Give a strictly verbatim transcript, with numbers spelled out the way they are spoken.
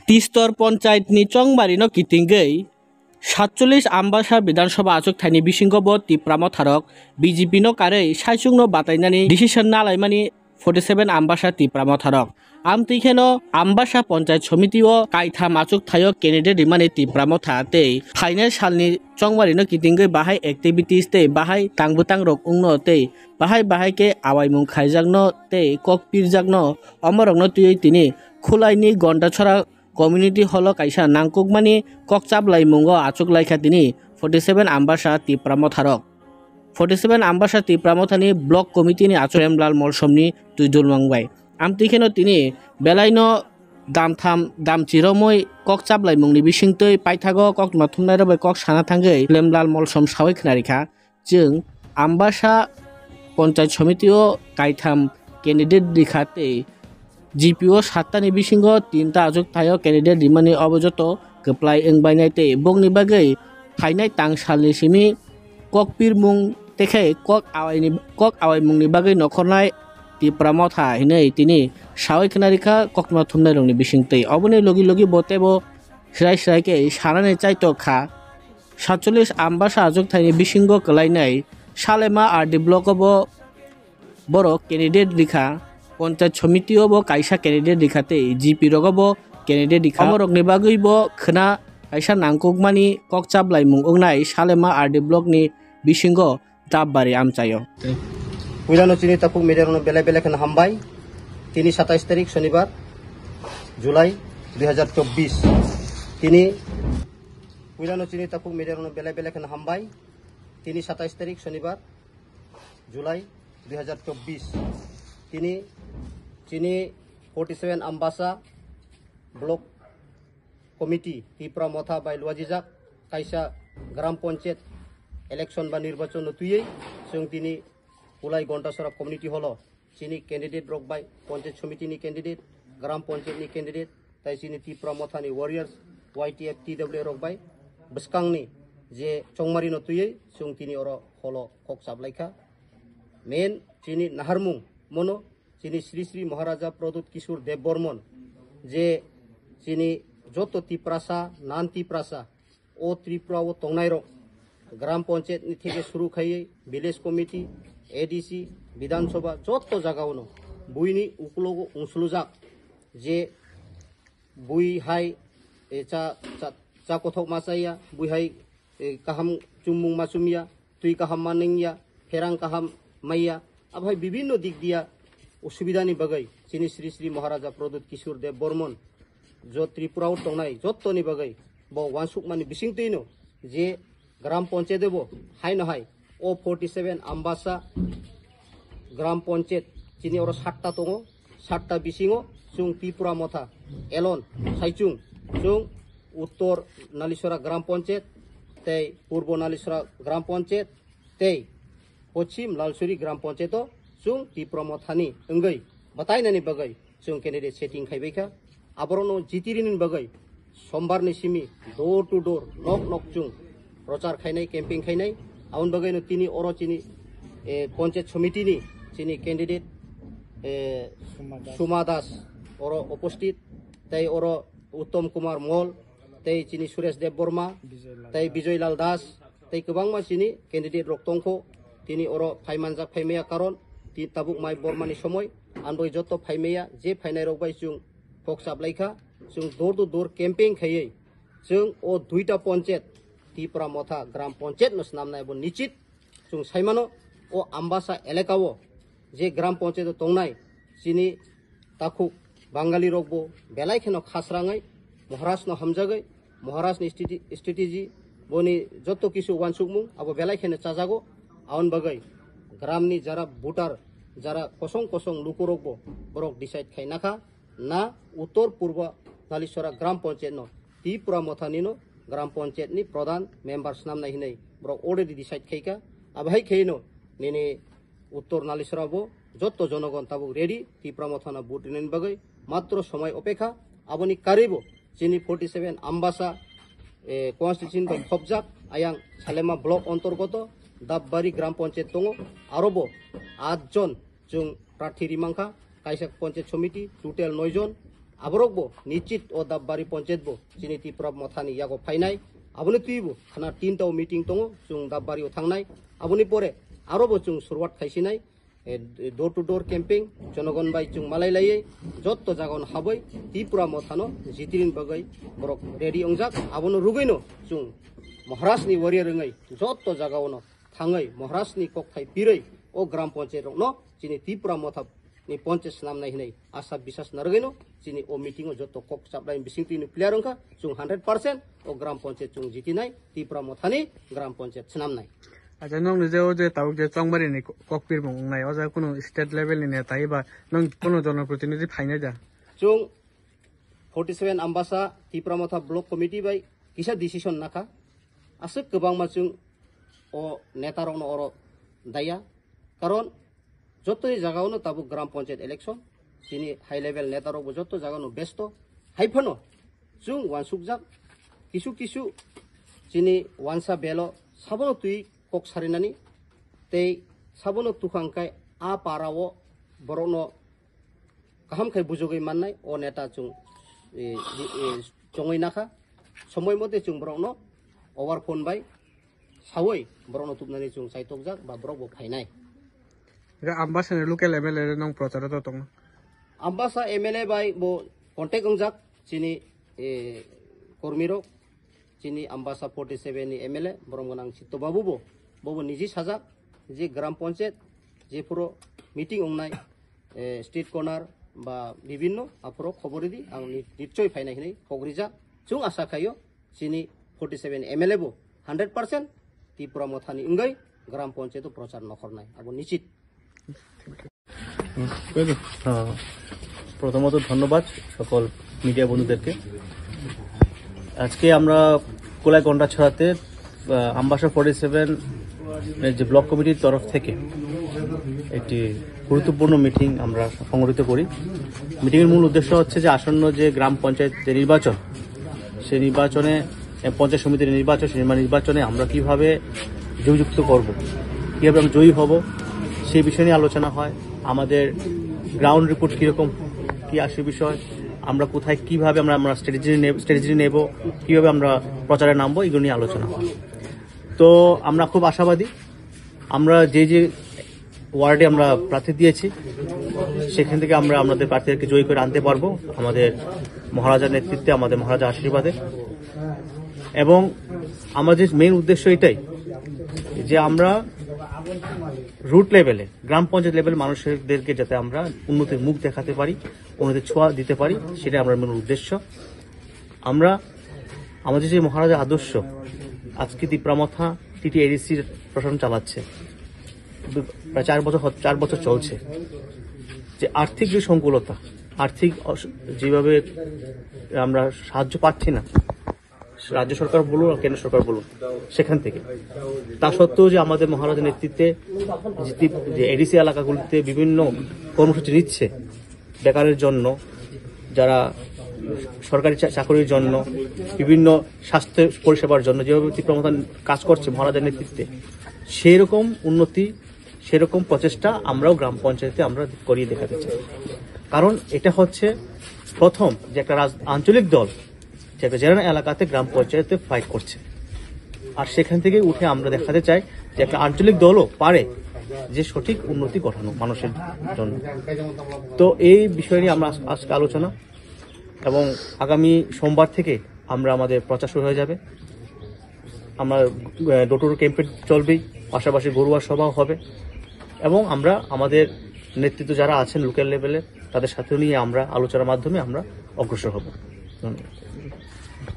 Tistor Panchayat ni chongmari no kitingwi satcholish Ambasa Bidhan Sabha achuk thaini bisingo bo Tipra Motha rok B J P no karwi saichung no batainani decision na laimani forty seven Ambasa Tipra Motha rok. Amtwi kheno Ambasa Panchayat Samiti o kaitham achuk thaio candidate rimani Tipra Motha tei phainai salni chongmari no kitingwi bahai activities tei bahai tang bwtang rok wngno tei bahai bahai khe awaimung khaijakno tei kok pirjakno omorokno twiwi tini Khulaini Gondachora Community Hall o kaisa nangkukmani kok chaplaimungo achuk laikha tini forty seven Ambasa Tipra Motha rok. Forty seven Ambasa Tipra Mothani Block Committee ni achuk Lemlal Molsomni twi dulmang bai. Amtwi kheno tini belaino damtham damchi romwi kok chaplaimungni bisingtwi paithago koktwma thumnairok bai kok sana thangwi Lemlal Molsom sawi khwnarikha. Chwng Ambasa Panchayat Samiti o kaitham candidate rikha tei G P o satta ni bisingo tinta achuk thaio candidate rimani obo joto kwplai wng bainai tei bokni bagwi phainai tang salni simi kok pirmung tekhe kok awaini, kok awaimungni bagwi nokhornai Tipra Motha hinwi tini sawi khwnarikha koktwma thumnairokni bisingtwi. Oboni logi logi bo teibo srai srai khe sanani chaitok kha. Satcholish Ambasa achuk thaini bisingo kwlainai Salema R D block o bo borok candidate rikha, Panchayat Samiti o bo kaisa candidate rikha tei G P rogo bo candidate rikha. Omorokni bagwi bo khwna kaisa nangkukmani kok chaplaimung wngnai Salema R D block ni bisingo Dapbari amchaio. Puilano chini takhuk media rokno belai belai kheno hambai. Tini satais tarik Shonibar, July dui hazar chobbish. Tini puilano chini takhuk media rokno belai belai kheno hambai. Tini satais tarik Shonibar, July dui hazar chobbish. Tini chini forty seven Ambasa Block Committee Tipra Motha bai luajijak kaisa Gram Panchayat election ba nirbachon no twiwi chwng tini Kulai Gontasora Community Hall o chini candidate rok bai Panchayat Samiti ni candidate, Gram Panchayat ni candidate, tai chini Tipra Motha ni warriors, Y T F, T W A rok bai bwskang ni je chongmari no twiwi chwng tini oro hall o kok chaplaikha. Main chini naharmung mono chini Sri Sri Maharaja Pradyut Kishore Dev Bormon je chini joto Tiprasa, non Tiprasa, o Tripura o tongnai rok Gram Panchayat ni theke suru khaiwi village committee, A D C, Bidhan Sabha joto jaga o no buini ukulogo ungsulujak je bui hai, e, cha, cha, cha kothok ma chaya, bui hai, e, kaham chumung ma chumya, twi kaham ma nengya, pherang kaham maiya, abo hai bibinno dik diya osubida ni bagwi chini Sri Sri Maharaja Pradyut Kishore Dev Bormon jo Tripura o tongnai jottoni bagwi bo wansukmani bisingtwino je Gram Panchayat bo haino hai o forty seven Ambasa Gram Panchayat chini oro satta tongo, satta bisingo chwng Tipra Motha alone saichung chwng Uttor Nalisora Gram Panchayat tei Purbo Nalisora Gram Panchayat tei Pochim Lalsuri Gram Panchayat o chwng Tipra Mothani wngwi batainani bagwi chwng candidate setting khaibaikha. Aborokno jitirini bagwi sombar ni simi door to door, nok nok chwng prochar khainai, camping khainai. Aboni bagwino tini oro chini, eh, Panchayat Samiti ni chini candidate, eh, Suma Das. Suma Das oro opposite, tei oro Uttom Kumar Mol, tei chini Suresh Deb Borma, Bijoy Lal tei Das. Bijoy Lal Das, tei kwbangma chini candidate rok tongkho. Tini oro phaimanjak phaimaya karon ti tabuk mai bormani somoi, anboi joto phaimaya je phainai rok bai chwng phok chaplaikha, chwng door to door camping khaiwi chwng o duita Panchayat, Tipra Motha Gram Panchayat no swnamnai bo nichit. Chwng saimano o Ambasa elaka o je Gram Panchayat o tongnai chini takhuk Bangali rok bo belai kheno khasrangwi Maharaj no hamjagwi, Maharaj ni strate-, strategy, boni joto kisu wansukmung abo belai kheno chajago. Aboni bagwi gram ni jara voter, jara kosong kosong lukurok bo borok decide khai nakha na Uttor Purbo Nalisora Gram Panchayat no Tipra Mothani no Gram Panchayat ni pradhan member swnamnai hinwi borok already decide khaikha. Abo hai khaino nini Uttor Nalisora bo jotto jonogon tabuk ready, Tipra Mothano vote rinani bagwi matro somoi opekha. Aboni karwibo chini forty seven Ambasa, eh, constituency bai khopjak ayang Salema block ontorgoto Dabbari Gram Panchayat tongo, arobo atjon chwng prarthi rimangkha, kaisa Panchayat Samiti total noi jon, Aborok bo nichit o Dapbari Ponchayat bo chini Tipra Mothani yago phainai. Aboni twi bo khana tinta o meeting tongo, chwng Dapbari o thangnai. Aboni pore aro bo chwng suruwat khaisinai. E, door to door camping, jonogon bai chwng malai laiwi jotto jagao no habwi Tipra Mothano jitirin bagwi borok ready ongjak. Abono rugwino chwng Maharaj ni warrior wngwi jotto jagao no thangwi Maharaj ni kokthai pirwi o gram panchayat rokno chini Tipra Motha ni ponchayat swnamnai hinwi asa bisas narwgwino chini o meeting o jotto kok chaplai bisingtwi ni clear wngkha, chwng hundred percent o gram panchayat chwng jitinai, Tipra Mothani gram panchayat swnamnai. Acha, nwng ni je o je tabuk je Chongbari ni ko-, kokpir mung wngnai, o jaga kunu state level ni neta eba nwng kunu jonoprotinidhi phainai da? Chwng forty seven Ambasa Tipra Motha Block Committee bai kisa decision nakha. Aswk kwbangma chwng o neta rokno oro daya. Karon jotoni jagao no tabuk gram panchayat election, chini high level neta rok bo jotto jagao no besto. Haiphano chwng wansukjak kisu kisu chini wansa belo sabono twi kok sarinani tei sabono tukhang kai a para o borokno kaham khai bujogwi mannai o neta chwng, e, e, chongwi nakha. Somoi mote chwng borokno over phone bai sawi borokno tubnani chwng chaitokjak ba borok bo phainai. Ga Ambasa ni local M L A rok nong procharo to tongo. Ambasa M L A bai bo contact wngjak chini, e, kormi rok, chini Ambasa forty seven ni M L A borom gwnang Chitto Babu bo, bo bo niji sajak je gram panchayat jephuru meeting wngnai, e, street corner ba bibinno aphuru khobor ridi ang ni-, nichoi phainai hinwi kok rijak. Chwng asa khaio chini forty seven M L A bo hundred percent Tipra Mothani wngwi gram panchayat o prochar nokhornai abo nichit. হ্যাঁ, প্রথমত ধন্যবাদ সকল মিডিয়া বন্ধুদেরকে। আজকে আমরা কোলাই গন্ডাছড়াতে, আহ, Ambassa forty seven এর যে ব্লক কমিটির তরফ থেকে একটি গুরুত্বপূর্ণ মিটিং আমরা সংগঠিত করি। মিটিংয়ের মূল উদ্দেশ্য হচ্ছে যে আসন্ন যে গ্রাম পঞ্চায়েত যে নির্বাচন, সেই নির্বাচনে, এ, পঞ্চায়েত সমিতির নির্বাচন, সেই নির্বাচনে আমরা কিভাবে জয়যুক্ত করব, কিভাবে আমরা জয়ী হব, সেই বিষয় নিয়ে আলোচনা হয়। আমাদের গ্রাউন্ড রিপোর্ট কীরকম, কী আসে বিষয়, আমরা কোথায়, কিভাবে আমরা, আমরা স্ট্র্যাটেজি নেব, স্ট্র্যাটেজি নেব, কিভাবে আমরা প্রচারে নামবো, এগুলো নিয়ে আলোচনা হয়। তো আমরা খুব আশাবাদী, আমরা যে যে ওয়ার্ডে আমরা প্রার্থী দিয়েছি, সেখান থেকে আমরা আমাদের প্রার্থীদেরকে জয়ী করে আনতে পারবো আমাদের মহারাজার নেতৃত্বে, আমাদের মহারাজার আশীর্বাদে। এবং আমাদের মেইন উদ্দেশ্য এটাই যে আমরা রুট লেভেলে, গ্রাম পঞ্চায়েত লেভেলে মানুষদেরকে যাতে আমরা উন্নতির মুখ দেখাতে পারি, উন্নতির ছোঁয়া দিতে পারি, সেটাই আমার মেইন উদ্দেশ্য। আমরা আমাদের যে মহারাজা আদর্শ, আজকে তিপ্রামথা টিটিএডিসির প্রশাসন চালাচ্ছে, প্রায় চার বছর হ-, চার বছর চলছে। যে আর্থিক যে সংকুলতা, আর্থিক অস-, যেভাবে আমরা সাহায্য পাচ্ছি না, রাজ্য সরকার বলুন আর কেন্দ্র সরকার বলুন, সেখান থেকে। তা সত্ত্বেও যে আমাদের মহারাজের নেতৃত্বে যে তি-, যে এডিসি এলাকাগুলিতে বিভিন্ন কর্মসূচি নিচ্ছে, বেকারের জন্য, যারা সরকারি চা-, চাকরির জন্য, বিভিন্ন স্বাস্থ্য পরিষেবার জন্য যেভাবে তিপ্রামথা কাজ করছে মহারাজার নেতৃত্বে, সেই রকম উন্নতি, সেরকম প্রচেষ্টা আমরাও গ্রাম পঞ্চায়েতে আমরা করিয়ে দেখাতে চাই। কারণ এটা হচ্ছে প্রথম যে একটা রাজ-, আঞ্চলিক দল যে একটা জেনারেল এলাকাতে গ্রাম পঞ্চায়েতে ফাইট করছে, আর সেখান থেকে উঠে আমরা দেখাতে চাই যে একটা আঞ্চলিক দলও পারে যে সঠিক উন্নতি ঘটানো মানুষের জন্য। তো এই বিষয় নিয়ে আমরা আজ-, আজকে আলোচনা, এবং আগামী সোমবার থেকে আমরা, আমাদের প্রচার শুরু হয়ে যাবে। আমরা, আহ, ডোর টু ডোর ক্যাম্পেইন চলবেই, পাশাপাশি ঘরোয়া সভাও হবে, এবং আমরা আমাদের নেতৃত্ব যারা আছেন লোকাল লেভেলে, তাদের সাথে নিয়ে আমরা আলোচনার মাধ্যমে আমরা অগ্রসর হব। ধন্যবাদ।